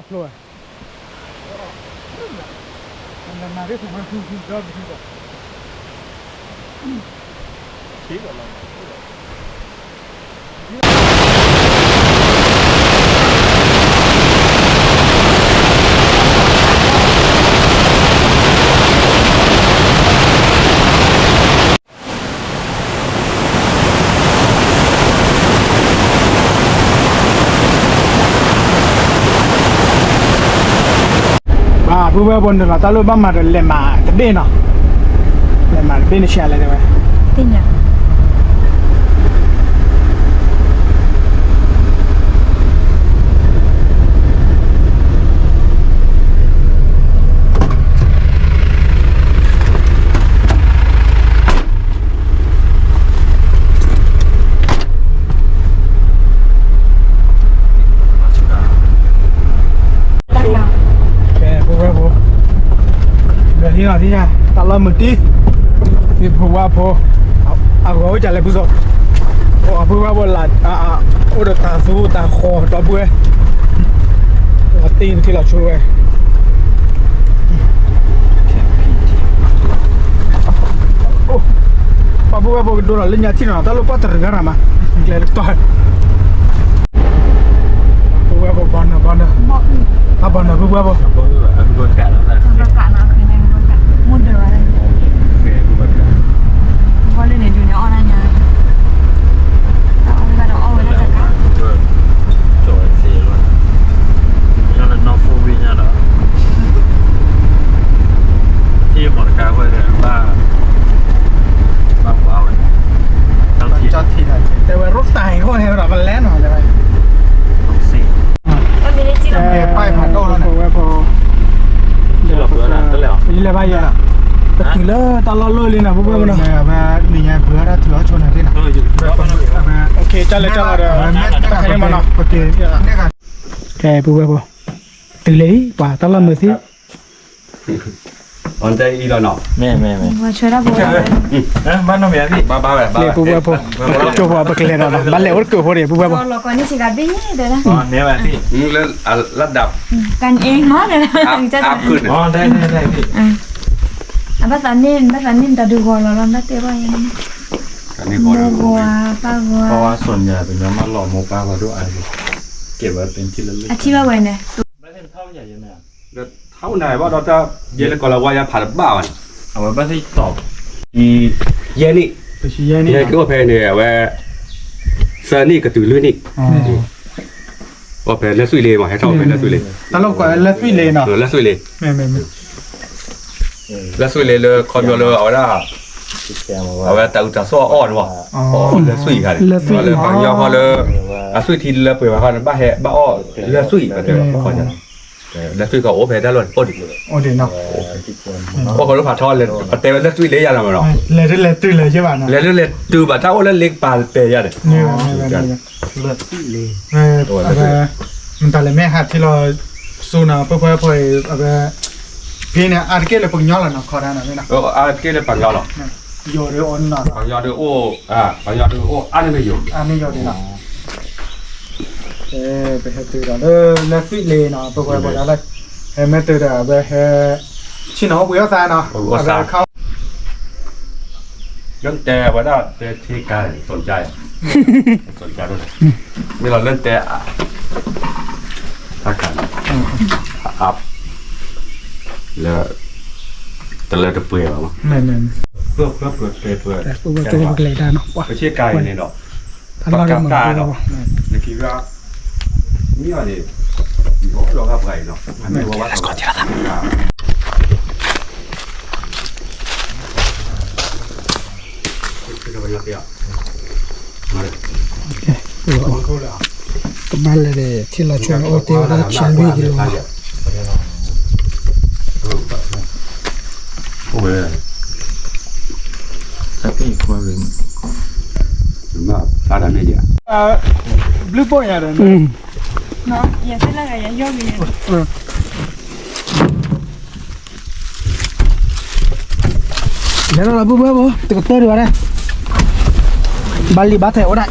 ကျိဝဲ ပှၤပုၢ်ဝဲၢ်ဖိန့ၣ်လီၤ တၢ်လၢဘၣ်မၤဒီးလဲၤမၤတဘ့ၣ်နီၤ, လဲၤမၤတဘ့ၣ်န့ၣ်ဆံးလဲၣ်တဲဝဲ, သ့ၣ်ညါ ကဲ ပုၢ်ဝဲၢ်ဖိ, ဒီးဟံးလီၤသ့ၣ်ညါ တၢ်လီၢ်မုာ်တံၢ်, သ့ၣ်ဖိဝါဖိ, အဂီၤအိၣ်ကလဲၤပူၤစီၤ, အပုၢ်ဝဲၢ်ဖိလၢ အိၣ်ဒီးတၤသူတၤဃီၤဒီပုၢ်ဝဲၢ်, လီၤတံၢ်တထံၣ်လီၤဆိဝဲ ပှၤပုၢ်ဝဲၢ်ဖိကဒိလီၤလၢညါထံၣ်နီၤ တၢ်လၢပှၢ်တရံးဂၤရၤမး, ကျဲတကတီၢ်, ပုၢ်ဝဲၢ်ဖိဘီနၢၤဘီနၢၤ, တၢ်ဘီနၢၤပုၢ်ဝဲၢ်ဖိ, တၢ်အီၣ်ဝဲဒၣ်တကး တဲဝဲရိတၢ်အံၤဃိန့ၣ်ဒီးပလဲၤနီၤတဲဝဲ, ပဝဲၢ်ဖိ, ယလဲၤဘၣ်ယဲ, ပတုၤလၢတၢ်လီၢ်လၢလံနီၤ ပုၢ်ဝဲၢ်ဖိနီၤ, တၢ်လဲၤတၢ်လီၤဒီး ခဲအံၤမနီၤ, ကဲ ပုၢ်ဝဲၢ်ဖိ, တုၤလံ ပှၤတၢ်လီၢ်မုာ်သ့ အီၤတဲအံၤလီၤနီၤ, မ့ၢ် မ့ၢ် မ့ၢ် ဘၣ်နီတမံၤ ဘၣ်ဘၣ်ဝဲ ပုၢ်ဝဲၢ်ဖိ, ပကကၠိဖိ ပကလဲၤဒီး ဘၣ်လဲၤအိၣ်တကၢၢ်ဖိဒီး ပုၢ်ဝဲၢ်ဖိ, လၢဒၣ် အဘၣ်သးန့ၢ် ဘၣ်သးန့ၢ်တၢ်ဒုးဂီၤလီၤလီၤ ဘၣ်တဲဘၣ်ယဲ, ပှၤဝါစိာ်ညါ ပညီမးလီၤမိၢ်ပၢ်ဝဲဒိၣ်အါ, ကဲဝဲပထံၣ်လၢလၢ အထံၣ်ဘၣ်ဝဲန့ၣ် ဒီးထါအိၣ်နၤဘၣ်ဒီးတၢ် ယဲလၢကီးလၤဝါယါဖးတဘၣ်ဘၣ်န့ၣ်, အဝဲဘၣ်သ့ၣ်တီၢ် ယဲၢ်နံၣ်, ယဲၢ်နံၣ် ကအိၣ်ဖဲန့ၣ် အဝဲ သၢနံၣ်ကတုၤလွံၢ်နံၣ်, အိၣ်ဖဲလၢသွံၣ်လ့မး ဟဲထီၣ်ဖဲလၢသွံၣ်လ့, တၢ်လီၢ်ကွဲးလၢသွံၣ်လ့နီၤ, လၢသွံၣ်လ့, လၢသွံၣ်လ့လၢခီပညီလၢအဝဲဒၣ် အဝဲတၢ်အုၣ်တၢ်ဆိးအီၣ်န့ၣ်မး, အီၣ်လၢသွံၣ်ခါန့ၣ်, လၢပှၤကညီဃီလၢ အသွံၣ်ထံလၢပှဲၤဘၣ်ခါန့ၣ် ဘၣ်ဟဲဘၣ်အီၣ်လၢသွံၣ်, လၢသွံၣ်ကအိၣ်ဖဲတၢ်လီၢ်န့ၣ် အိၣ်ဒံး, အိၣ်ဒံးနီၤ, အိၣ်ဃီလၢဖးထီလၢ ပတဲဝဲလၢသွံၣ်လ့ယါလီၤမးနီၤ, လဲၤတလဲၤတုၤလဲၤယဘၣ်နီၤ, လဲၤတလဲၤတုၤဘၣ် တၢ်အိၣ်လၢလ့ကပၤတဲယါန့ၣ်, လၢသွံၣ်လ့ မတၤလဲၣ်မ့ၢ်ဟးထံလီၤ စူနီၤ ပှၤပှၤဖီအံၤ အဝဲ ဖဲန့ၣ် အါတက့ၢ်လၢပှၤကညီလီၤနီၤ ခီဒၣ်နီၤမ့ၢ်နီၤ အါတက့ၢ်လၢပှၤကညီလီၤ, ယိၤဒုးအိၣ်နီၤ ပှၤကညီဒုးအိၣ် ပှၤကညီဒုးအိၣ် အါန့ၢ်မ့ၢ်ယိၤ အါန့ၢ်ယိၤဒုးနီၤ, ပဟဲတုၤဒီးလၢ လၢသွံၣ်လ့နီၤ ပှၤပှၤဖီဒၣ်လၢ ဟဲမ့ၢ်တုၤဒီး အဝဲဟဲ ဆ့ၣ်နီၤအိၣ်ဘှံးအိၣ်သါနီၤ လၢနတဲဝဲဒၣ်တဲထံကါန့ၣ် စနကါ စနကါဒိၣ်န့ၣ် မ့ၢ်လီၤလၢနတဲ တၢ်ကါန့ၣ် အါ လၢ တလၢတပှဲၤဘၣ်မး ပှဲၤပှဲၤပှဲၤပှဲၤ ပှဲၤပှဲၤပှဲၤ ပဆ့ကါအံၤန့ၣ်ဒီး ပကးတၢ်ဒီး နက့ၤဂၤ မ့ၢ်အီၤန့ၣ် ဒီးဂၤပှၤအံၤနီၤ အမ့ၢ်ဝဲဝဲ ကဘၣ်လဲၤဒီး ထံလီၤဆိန့ၣ် အိၣ်တ့ၢ်ဝဲဒၣ်ဆံလွံၢ်ကလီၤလီၤ. အိၣ်ဝဲ ဘျုးပိာ်ညါဒီး လဲၤလီၤလီၤ ပုၢ်ဝဲၢ်ဖိ တကတၢၢ်ဒံးဘၣ်ဒၣ် ဘၣ်လံဘၣ်ထဲးအိၣ်ဒၣ်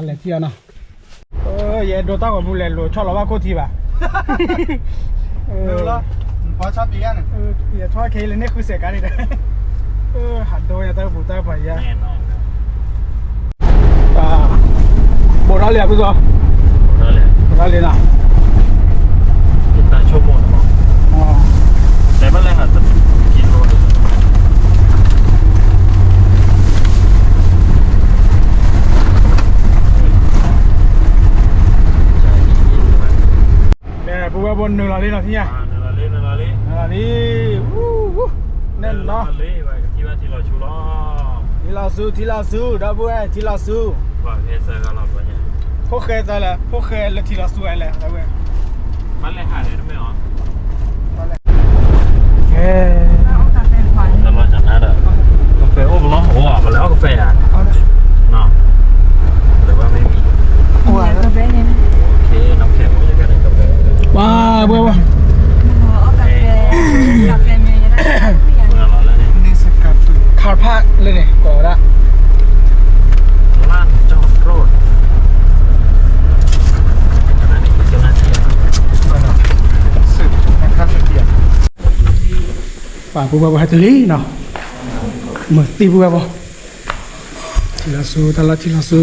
လဲၤထံၣ်အီၤနီၤ, ယအဲၣ်ဒိးတၢ်ဂီၤပူၤလဲၤလိာ်ဆီလီၤဘၣ်ခိၣ်ထံဘၣ်, ယထီၣ်ခဲအံၤလၢန့ၢ်ဃုစဲးကါန့ၣ်ဒီး, ဟးဒိယတၢ်ပူၤတၢ်ပှၤယါ, ဘိးထီၣ်လံအဖုသီ, ဘိးထီၣ်လံနီၤ, တၢ်ဆိကမိၣ်န့ၣ်မး, လဲၤဘၣ်လဲၤဟးတကံလိာ် ပူဝဲဘိနုာ်လီၤလံနီၤ ထံၣ်ညါ, နုာ်လီၤလံ, နဲၣ်နီၤ, ထံလီၤဆူ, ထံလီၤဆူ, ဒီပုၢ်ဝဲၢ် ထံလီၤဆူ, ဖိၣ်ဃဲသၢလဲၣ်, ဖိၣ်ဃဲလၢထံလီၤဆူဝဲလဲၣ်, ဒီပုၢ်ဝဲၢ်, ကဲ ကဖဲအိၣ်ပလီၢ်အိၣ် ပလဲၤအီၣ်ကဖဲယါ, ပလဲၤဘၣ်မ့ၢ်မံၤ, ပှၤ ပှၤ ပှၤ ခါဖးလၢန့ၣ် ကိးဝဲဒၣ် ပှၤ ပူဝဲပှၤဟဲတုၤလံနီၤ, မုၢ်သံပူဝဲပှၤ, ထံလီၤဆူ တၢ်လီၢ်ထံလီၤဆူ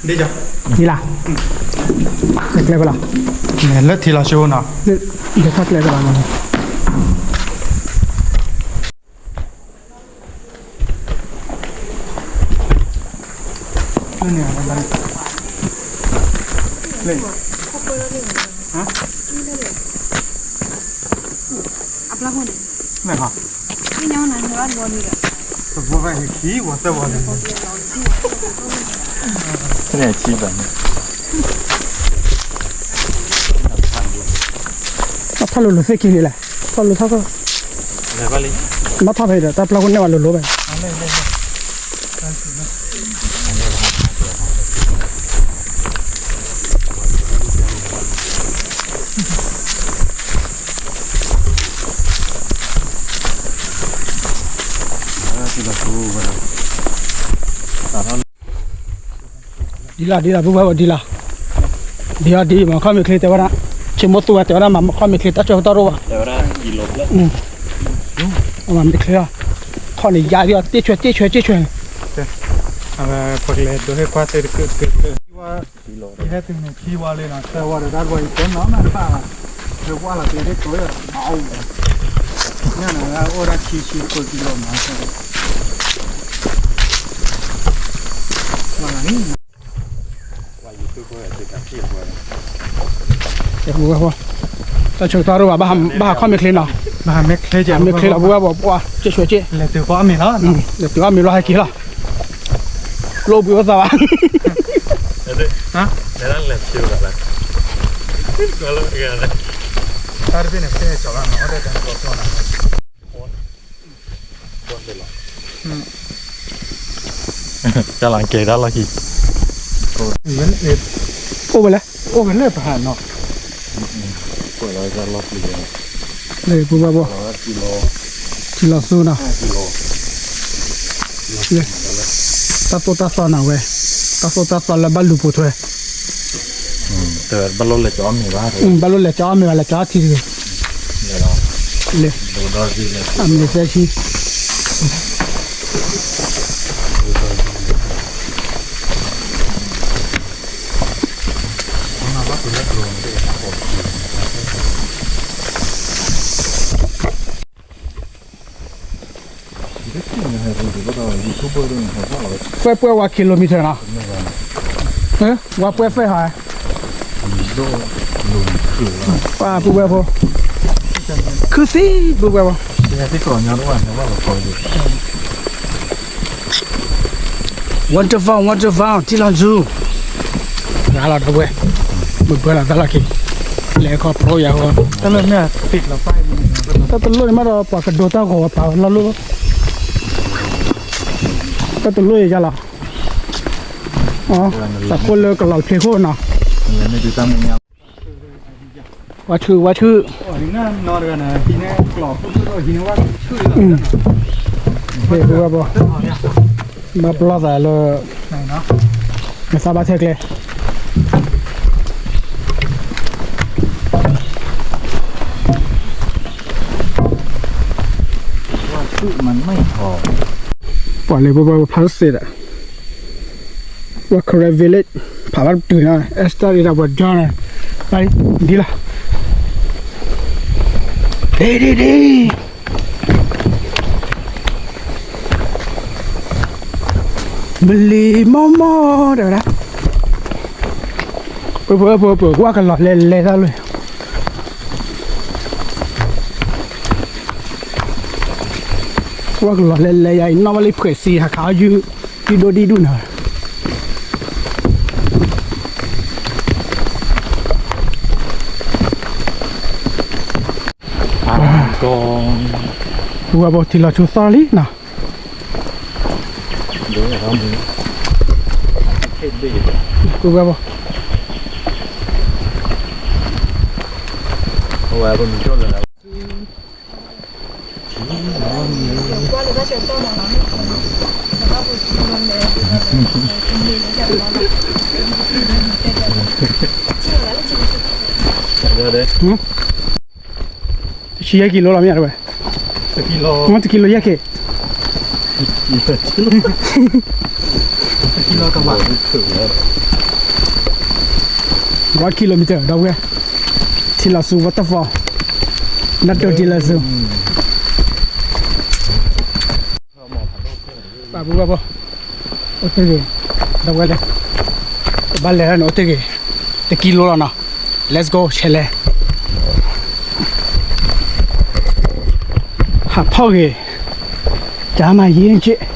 ဒ်လၢ်, ကျဲဖဲလီၤ, လၢထံလီၤဆူနီၤ, လၢထံကျဲဖဲလီၤနီၤ. ထီၣ်လိၤလိၤသ့ၣ်ခံန့ၣ်လဲၣ်, ထီၣ်လိၤထီၣ်, ဘၣ်ထီၣ်ဖဲဒီး တၢ်ပျီခိၣ်န့ၢ်ဝဲလိၤလိၤဘၣ်. ဒ်လီၤ ဒ်လီၤ ပုၢ်ဝဲၢ် ဒ်လီၤ, ဒ်အီၤဒ်မၤခီၣ်မ့ၢ်ချ့တဲဝဲဒၣ်, ဆိကမိၣ်သူဝဲတဲဝဲဒၣ် မၤခီၣ်မ့ၢ်ချ့ တၢ်ဆၢကတီၢ်တအိၣ်ဘၣ်, မၤမ့ၢ်ချ့လီၤ, ခီၣ်န့ၣ်ယါဒ်အီၤ တ့ၢ်ဆွဲ တ့ၢ်ဆွဲ တ့ၢ်ဆွဲန့ၣ်, အဝဲပှၤကလဲၤဒိးဟ့ၣ်ကွၢ်သ့တက့ၢ်တက့ၢ်, ယဟဲတုၤန့ၣ် ခံဝါလံနီၤ, သၢဝါဒီးတၢ်တဝီအံၤ တနီၤမးတဘၣ်ဘၣ်, ဝဲဝါလီၤက့ၤဒ်သိးလီၤ, ညါန့ၣ်အိၣ်ဒၣ်ခံဆံဃုကံလိမး, ဝါလီၤန့ၣ် တၢ်ဆၢကတီၢ်တအိၣ်ဘၣ်, ဘၣ်ဟးခီၣ်မ့ၢ်ချ့နီၤ, မ့ၢ်ချ့လီၤ ပုၢ်ဝဲၢ် ပှၤ တ့ၢ်ဆွဲတ့ၢ်, လဲၤတုၤအီၣ်မ့ၤလီၤ, လဲၤတုၤအီၣ်မ့ၤလီၤ ဟဲက့ၤလီၤ, လိၣ်ဘှံးအိၣ်သးဘၣ်, တၢ်တဘ့ၣ်န့ၣ် ပတအဲၣ်ကီၤဘၣ်နီၤ, တၢ်လီၤကဲၤတၢ်လီၢ်ခံ, အိၣ်ဝဲလဲၣ်, အိၣ်ဝဲလၢပဟးနီၤ, လၢပူၤဘၣ်ဘၣ်, ထံလီၤဆူနီၤ, တၢ်သိၣ်တၢ်သီနၤဝဲ, တၢ်သိၣ်တၢ်သီလၢဘၣ်လူၤပိာ်ထွဲ, ဘၣ်လိၣ်လဲၤကၠီအီၣ်မ့ၤဘၣ်, ဘၣ်လိၣ်လဲၤကၠီအီၣ်မ့ၤဘၣ် လဲၤကၠီအီၣ်ထံတဂ့ၤ, လၢ အမ့ၢ်သဲဆံ ဖဲပှဲၤဝဲ kilometer နီၤ, ဝဲပှဲၤဖဲဟး, ပှၤပုၢ်ဝဲၢ်ဖိ, ခုသံပုၢ်ဝဲၢ်ဖိ, ဝီတဖီ ဝီတဖီ ထံလီၤဆူ, ရၤလီၤဒီပုၢ်ဝဲၢ်, မုၢ်ပှဲၤလီၤတၢ်လီၢ်ခံ, လဲၤခီဖျိယၤဃီ, တၢ်တလိၣ်န့ၣ်မးဒီး ပှၤကဒိးတၢ်ဂီၤဝဲပာ်ဝဲလီၤလိၣ်, တၢ်တလိၣ်ယၤလီၤ, သးခိၣ်လၢကလီၤဖျ့ခိၣ်နီၤ, ဝါထု ဝါထု, ဘၣ်ပျီသးလၢ မသးဘၣ်ထဲကျဲ ပှၤလၢပဘၣ်ဖျါစ့ၢ်ဒီး ဝါ Karen Village ဖးဘၣ်တုၤနီၤ အဲစတၢ်ဒ်တၢ်ပှၤကၠီန့ၣ် ပၢ်ဒ်လီၤ ဒ်ဒ်ဒ် မလံၤမီၢ်မီၢ်တဲဝဲဒၣ် ပပပပ ကွၢ်ကလီၤလဲၤလဲၤတၢ်လၢ ကွၢ်ကလီၤလဲၤလဲၤယၤအံၤ နီၣ်ဘၣ်လံဖှဲးစံဟးခးအီၣ်ယုၢ် ယုၢ်ဒိၣ်ဒံၣ်ဒူၣ်နီၤ ပူၤဘၣ်ဘိ ထံလီၤထူသီလံနီၤ ပူၤဘၣ်ဘိ တဆံယဲၢ်ကံလိလီၤမ့ၢ်ဧါတဝဲ, တကံလိ, တကံလိယဲၢ်က့ၤ, one kilometer ဒီပုၢ်ဝဲၢ်, ထံလီၤဆူ waterfall, နၢ်တိၢ်ထံလီၤဆူ ပာ်ပူၤဘၣ်ဘိ, အိၣ်တ့ၢ်ဂ့ၤ, ဒီပုၢ်ဝဲၢ်လၢ ကဘၣ်လဲၤဒၣ်န့ၣ် အိၣ်တ့ၢ်ဂ့ၤ, တကံလိလီၤနီၤ, let's go ဆဲးလဲၤ, ဟးဖီၣ်ဂ့ၤ, ကမၤယ့က့ၢ်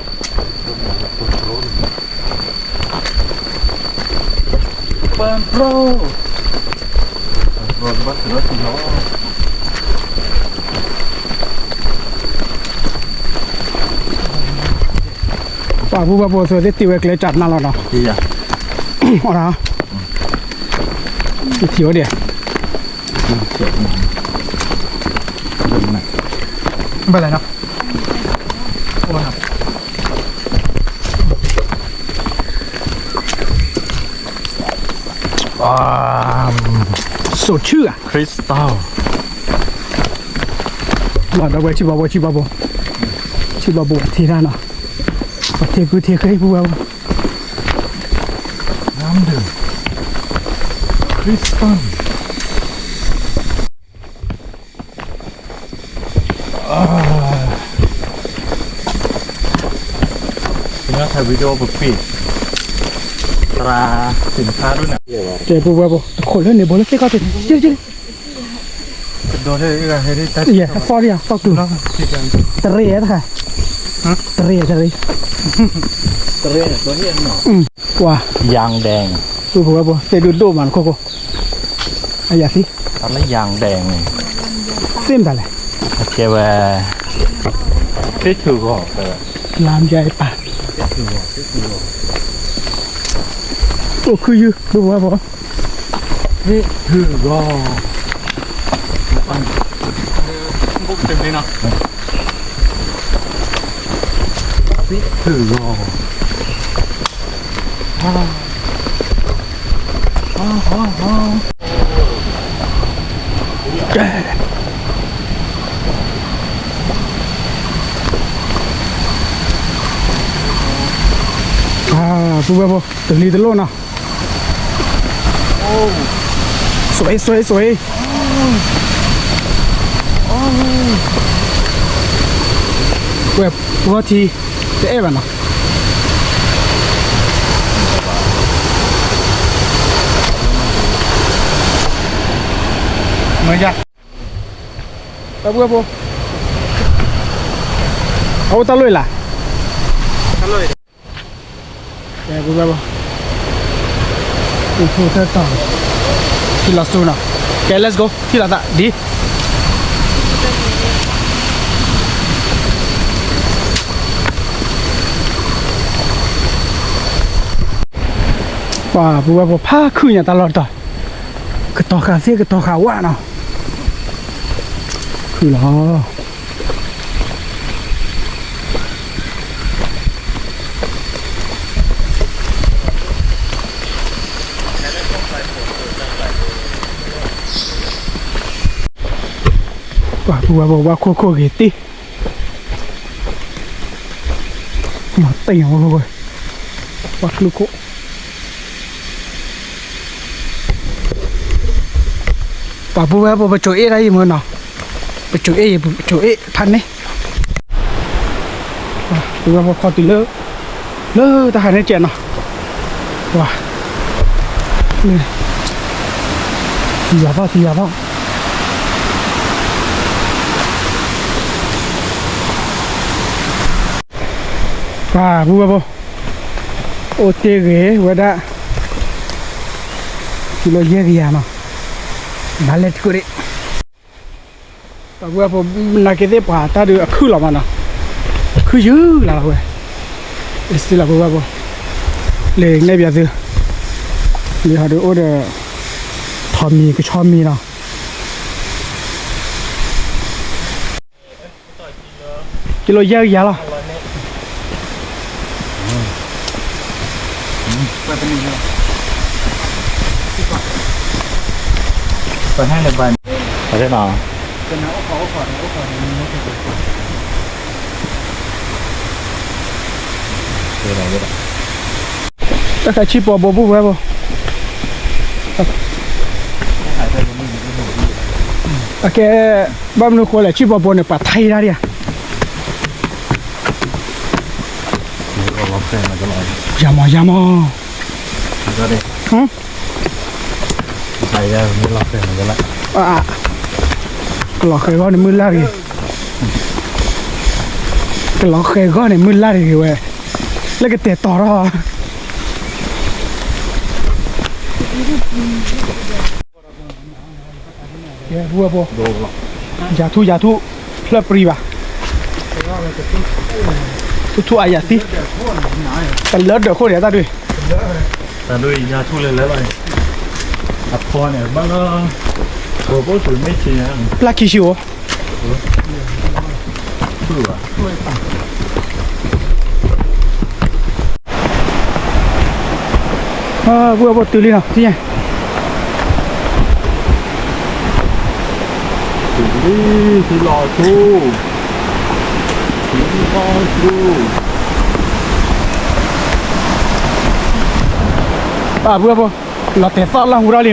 ပာ်ပူၤဘၣ်ဘိ သုသ့ၣ်တ့ၢ်ဝဲကျဲကၢ်နၢ်လီၤနီၤ, အီၣ်ဒၣ်, ထံၣ်ဝဲဒၣ်, ဘၣ်လဲၣ်နီၤ, စိာ်ဆူၣ်ဧါ, crystal, ဒီပုၢ်ဝဲၢ် ထံၣ်ဘၣ်ဘိ ထံၣ်ဘၣ်ဘိ, ထံၣ်ဘၣ်ဘိ ပှၤထံၣ်တၢ်နီၤ, ပှၤထံၣ်ကုထံၣ်ဃ့ပူၤဘၣ်ဘိ, နမ်ဒုး, crystal တဲပူၤဘၣ်ဘိ တခိၣ်လၢန့ၣ် ဘိလၢသ့ၣ်ခီၣ်ထံးန့ၣ် ယဲ ဟဲသီၣ်ဒံးဧါ သီၣ်ကျူၤ, တရံးဧါတခါ, တရံးဧါ တရံး, ပှၤ ယၣ်ဒဲး, ပူၤဘၣ်ဘိ သ့ၣ်ဒိၣ်ဒိၣ်မးတခိၣ်ခိၣ်, အယၤသံ, တၢ်လၢယၣ်ဒဲးန့ၣ်, သ့ၣ်မတၤလဲၣ်, ကဲဝဲ, သ့ၣ်ထူၣ်ဂီၤ, လါယါပၢ်, အိၣ်ခုယုၢ် ပူၤဘၣ်ဘိ သ့ၣ်ထူၣ်ဂီၤ, သ့ၣ်ထူၣ်ဂီၤ, ပူၤဘၣ်ဘိ တလံၤတလိၣ်နီၤ, စွဲစွဲစွဲ, ဝဲပဂီၢ်ထံ တအဲၣ်ဘၣ်နီၤ, မ့ၢ်ယါ, ပူၤဘၣ်ဘိ, အအိၣ်တၢ်လိၣ်အံၤလၢ် ပူၤဘၣ်ဘိ, ထံလီၤဆူနီၤ, ကဲ let's go ထံၣ်လိာ်သးဒ် ပှၤပုၢ်ဝဲၢ်ဖိဖးခုညါတၢ်လီၢ်တတီၤ, ကတီၤဃာ်သ့ၣ်ကတီၤဃာ်ဝၣ်နီၤ, ခုလီၤ. ပှၤပုၢ်ဝဲၢ်ဖိဝၣ်ခိၣ်ခိၣ်ဂ့ၤတ့ၢ်, မၤတ့ၢ်ဝဲ, ပှၤကျူခိၣ် ပှၤပုၢ်ဝဲၢ်ဖိ ပစိၤအ့ၣ်တၢ်အံၤမ့ၢ်နီၤ, ပစိၤအ့ၣ်ယံၤ ပစိၤအ့ၣ်ဖးန့ၣ်, ပုၢ်ဝဲၢ်ဖိခီတုၤလၢ, လၢတၢ်ဟးန့ၣ်ကဲးနီၤ, ပှၤ, ထံယၤသီၣ် ထံယၤသီၣ် ပှၤပုၢ်ဝဲၢ်ဖိ, အိၣ်တ့ၢ်ဂ့ၤဝဲဒၣ် ကံလိယဲၢ်ကယၤနီၤ, ဘၣ်လဲၣ်တကိးဒံး, ပှၤပုၢ်ဝဲၢ်ဖိ နာ်က့သ့ၣ်ပှၤတၢ်ဒုးအခုၣ်လီၤမးနီၤ, အခုၣ်ယုၢ်လီၤဝဲ, အ့စ့လီၤပုၢ်ဝဲၢ်ဖိ, လၢနဲၣ်ပၠးသု, လၢဟီဒုးအိၣ်ဒီး ထိးမံၤကဆီမံၤနီၤ ကံလိယဲၢ်ကယၤလီၤ, ပဟဲန့ၣ်ဘၣ်န့ၣ်, ပဟဲနီၤ, တၢ်ခးဆံၣ်ပီၤဘိပုၢ်ဝဲၢ်ဖိ, အကဲ, ဘၣ်မနုၤဃိလဲၣ် ဆံၣ်ပီၤဘိန့ၣ် ပှၤထံၣ်တၢ်ဒံးဧါ, ယၤမး ယၤမး, ကလီၤဃဲၤဂီၢ်န့ၣ်မုၢ်လၢ်တဂ့ၤ, ကလီၤဃဲၤဂီၢ်န့ၣ်မုၢ်လၢ်တဂ့ၤဝဲ, လၢကတဲာ်တီၤထီၣ် ပုၢ်ဝဲၢ်ဖိ, ယၤထူၣ်ယၤထူၣ်, ဖျၢၣ်ပြံဘၣ်, ထူၣ်ထူၣ်အယၤသံ, တလၢဒၢးခိၣ်န့ၣ်တၢ်ဒုး, တၢ်ဒုးယၤထူၣ်လၢလဲၤလီၤ, အဖီန့ၣ်ဘၣ်လၢ, ပှၤဖိသူမ့ၢ်ဆ့ၣ်ညါ, ပျၢ်ခံဆံအိၣ် ပုၢ်ဝဲၢ်ဖိတုၤလံနီၤ, တုၤလံ, ထံလီၤဆူ, ထံလီၤဆူ, ပုၢ်ဝဲၢ်ဖိ, လီၤတဲာ်သီၣ်လီၢ်ဟူထီၣ်လံနီၤ.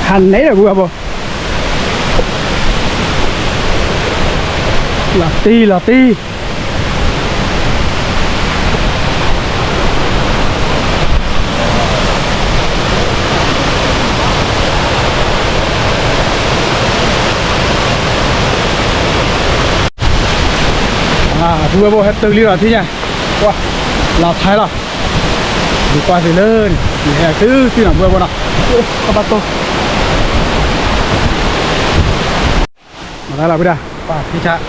ဟးန့ၣ်ဒီး ပုၢ်ဝဲၢ်ဖိ, လီၤတံၢ်လီၤတံၢ်. ပုၢ်ဝဲၢ်ဖိ ဟဲတုၤလံလီၤ ထံၣ်ညါ, ကွၢ်, လီၤထဲလီၤ, ယကွၢ်သ့လၢန့ၣ် ယဟဲတုၤတုၤနီၤ ပုၢ်ဝဲၢ်ဖိနီၤ, အိၣ်ကဘၣ်တိၢ် မၤသးလီၤဝဲဒၣ်,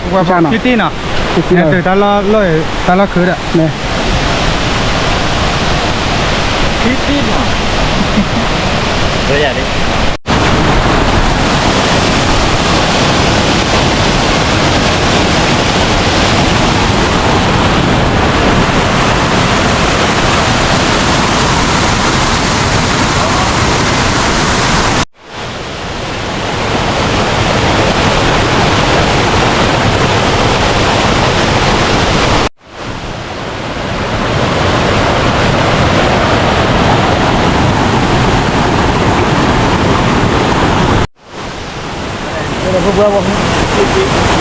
ဖံဆါနီၤ, ဖံတ့ၢ်နီၤ, တၢ်လီၢ်, တၢ်လီၢ်ခုဒီး, ဖံတ့ၢ်နီၤ,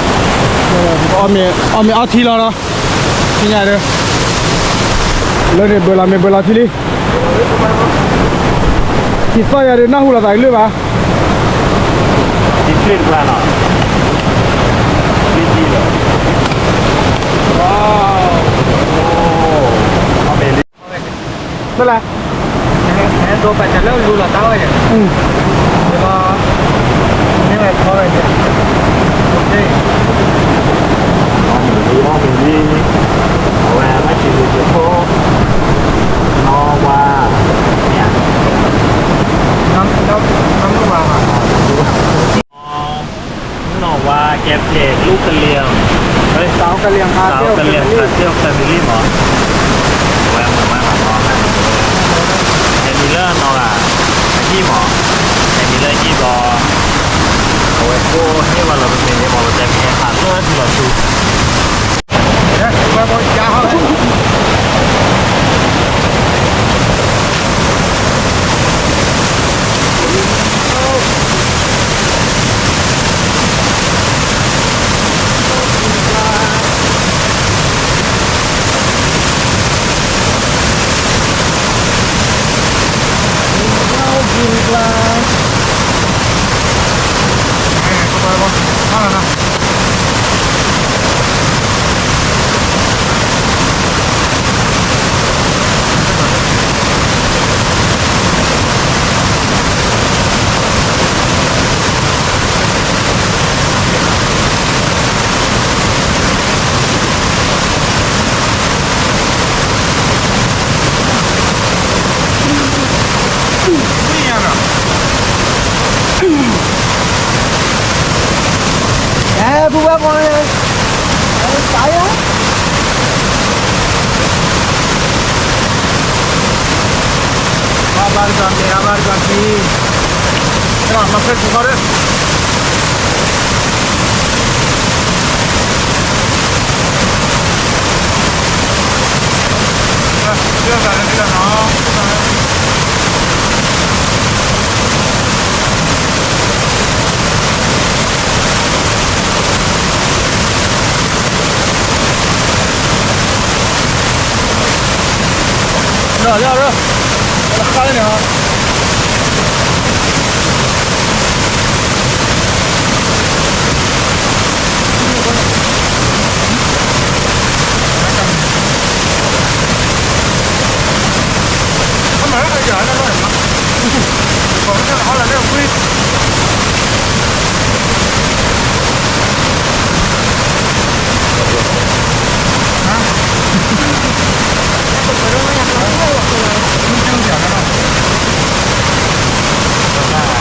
အီၣ်မ့ၤအီထံလီၤလီၤ, သ့ၣ်ညါဒီး, လၢန့ၣ်ဘၢလီၤမ့ၤဘၢလီၤထံလံ, ယသီၣ်ယၤဒီး နၢ်ဟူလီၤသးကလုၢ်ဘၣ်, တဖျၢၣ်တဖျၢၣ်လီၤ, တဖျၢၣ်လီၤ, ဝါ, အိၣ် ဖဲလဲၣ်, ဟဲဒိပာ်စၢၤလၢလူလီၤတၢ်အီၣ်ယဲ, ဒီး မ့ၢ်ဝဲထီဝဲယဲ, အဝဲဘၣ်စံးလူၤဖိ, နီၢ်ဝါ, နီၢ်ဝါ, နီၢ်ဝါ ကဲဖျဲး လူကလံၤ, သးအိၣ်ကလံၤ သးအိၣ်ကလံၤ family မး, ဝဲမၤမၤမၤမၤ, ဟဲနုာ်လၢနီၢ်ဂၤ အဟံၣ်မး, ဟဲနုာ်လၢဟံၣ်ဒီး အဝဲကိးဟ့ၣ်ဝဲလီၤပမ့ၢ်န့ၣ်မး ပတဲမ့ၢ်ဟဲဟးလၢထံလီၤဆူ အဲ ပူဝဲမီၤန့ၣ် အဲ တၢ်ယါ အဘၣ်တကီၢ်မ့ၢ် အဘၣ်တကီၢ်ထံ အဲ မၤဖဲထံခီဒီး လီၤလီၤလီၤ လီၤခါလၢန့ၣ်ဟီ အမၤလၢအယၤလၢလီၤမး ပှၤလၢအီၣ်လၢလၢဝံၤ ဟါ မ့ၢ်ကၢယၤလၢလီၤ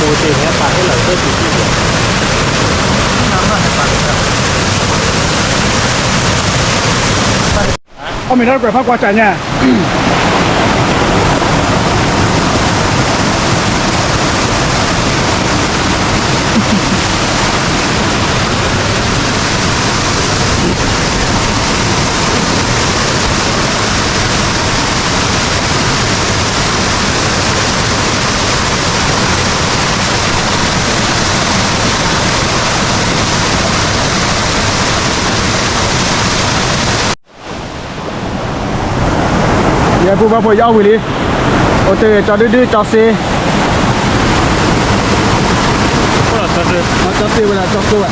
အိၣ်တ့ၢ်ဟဲပာ်ဟဲလီၤသ့ၣ်သ့ၣ်သ့ၣ် အီၣ်မ့ၤတၢ်တကွဲးဖးကွၢ်စးညါ ယပုၢ်ဘၣ်ဖိယအီၣ်ဝံၤလံ, အိၣ်တ့ၢ်ကၠီဒုဒုကၠီစ့, ကၠီစ့ဝဲဒၣ်ကၠီစ့ဝဲ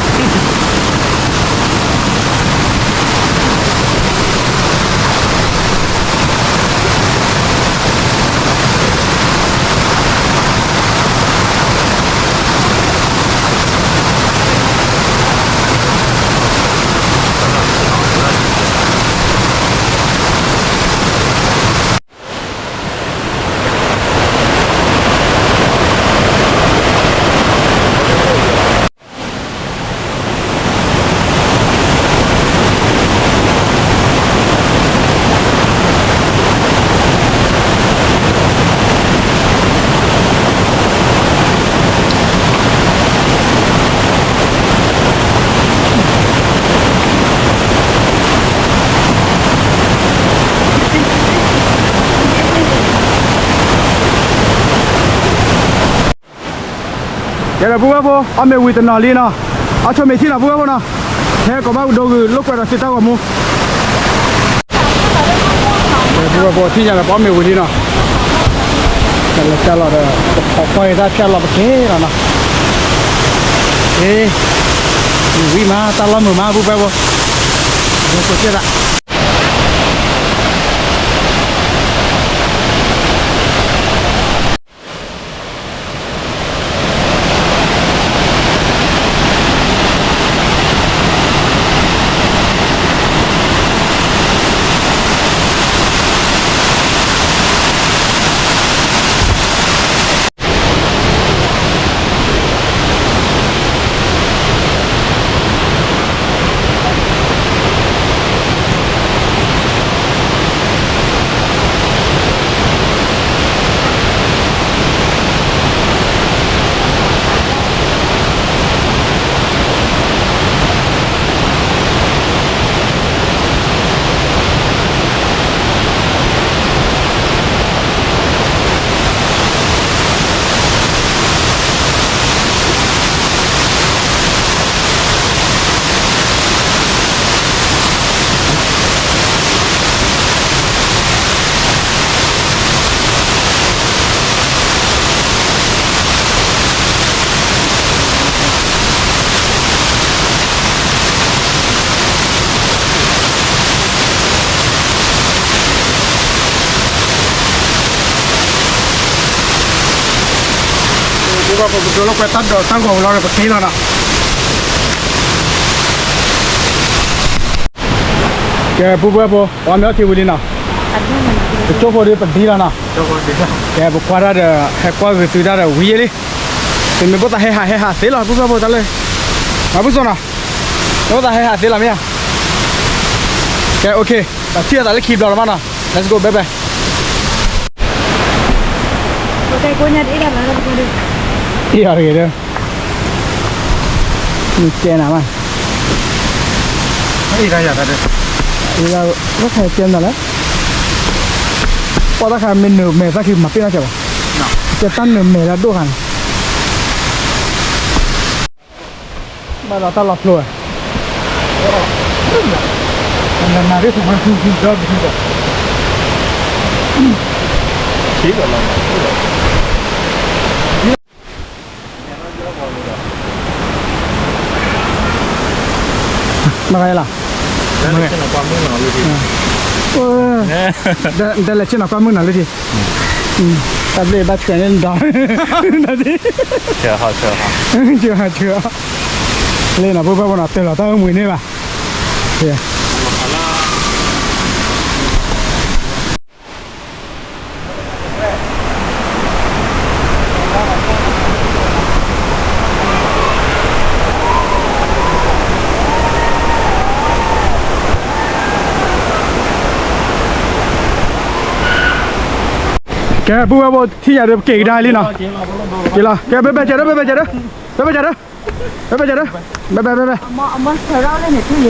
ကဲဒီးပုၢ်ဝဲၢ်ဖိ အီၣ်မ့ၤဝံၤတနီၤလံနီၤ, အီၣ်ဆိမ့ၤထံနီၤ ပုၢ်ဝဲၢ်ဖိနီၤ, ဟဲကိးဘၣ်ဒိဂုၢ်လိာ်ကွဲဒီးသုတၢ်ဂီၤမူ ပုၢ်ဝဲၢ်ဖိထံၣ်ညါဒီးပအီၣ်မ့ၤဝံၤလံနီၤ, တၢ်လီၤတၢ်လီၤဒီး ပဖီၣ်ဖီၣ်အံၤတၢ်ဖၠၣ်လီၤပက့ၤလီၤနီၤ, မုာ်ဝံၤမး တၢ်လီၢ်မုာ်မး ပုၢ်ဝဲၢ်ဖိ, ယကိးကဲဒၣ် ပုၢ်ဝဲၢ်ဖိ ပဒိလိာ်ကွဲတၢ်ဒိးတၢ်ဂီၤဝံၤလီၤဒီး ပက့ၤလီၤနီၤ. ကဲ ပုၢ်ဝဲၢ်ဖိ ပအီၣ်မ့ၤအီထံဝံၤလံနီၤ, ပကၠိဖိဒီးပဒံလီၤနီၤ, ကဲ ပကွၢ်တၢ်ဒီး ဟဲကွၢ်ဂုာ်သုတၢ်ဒီးဝံၤလံ, ပမ့ၢ်ဘၣ်သးဟဲဟးဟဲဟးသ့လီၤ ပုၢ်ဝဲၢ်ဖိတၢ်လၢ, မၤဘူၣ်စီနီၤ, မ့ၢ်ဘၣ်သးဟဲဟးသ့လီၤမ့ၢ်ဧါ, ကဲ okay ပထံၣ်အသးလၢခံဘျီလီၤမးနီၤ, let's go baby. အ့ၣ်အီၤတဂ့ၤဒီး, မ့ၢ်ကဲနၤမး, အ့ၣ်တၢ်ယၤတၢ်ဒီး, အ့ၣ်တၢ်, ဘၣ်ဆၣ်ကဲနၤလၢ, ပှၤတၢ်ခါမ့ၢ်နုာ်မဲာ်သၣ်ခံမၤပ့ၢ်နီၣ်ကဲးဘၣ်, ကဲတၢ်နုာ်မဲာ်လၢအဒိၣ်ခါန့ၣ် ဘၣ်ဒီးတၢ်လီၤဖျိဝဲ, နမၤဒ်သိးမၤဟူဟူဒီးပဟူဒီး, မၤဂၤလီၤ, တလဲၤဆ့ၣ်နီၤကွၢ်မုၢ်နီၤလၢထံ, တၢ်ဘျ့ဘၣ်ထွဲန့ၣ်ဒီး, ဆၢဟီၣ်ဆၢဟီၣ်, ဆၢဟီၣ်ဆၢဟီၣ်, လၢနီၤ ပုၢ်ဝဲၢ်ဖိနီၤ တၢ်လီၤတၢ်မုာ်န့ၢ်ဘၣ်, ကဲ, လၢ ပုၢ်ဝဲၢ်ဖိထံၣ်ယၤဒီး ပက့ၤကဒါလံနီၤ, က့ၤလီၤ, ကဲ ဘဲဘဲကဲဒီး ဘဲဘဲကဲဒီး, ဘဲဘဲကဲဒီး, ဘဲဘဲကဲဒီး, ဘဲဘဲ ဘဲဘဲ, အမၤဆၢထၢၣ်လၢန့ၣ်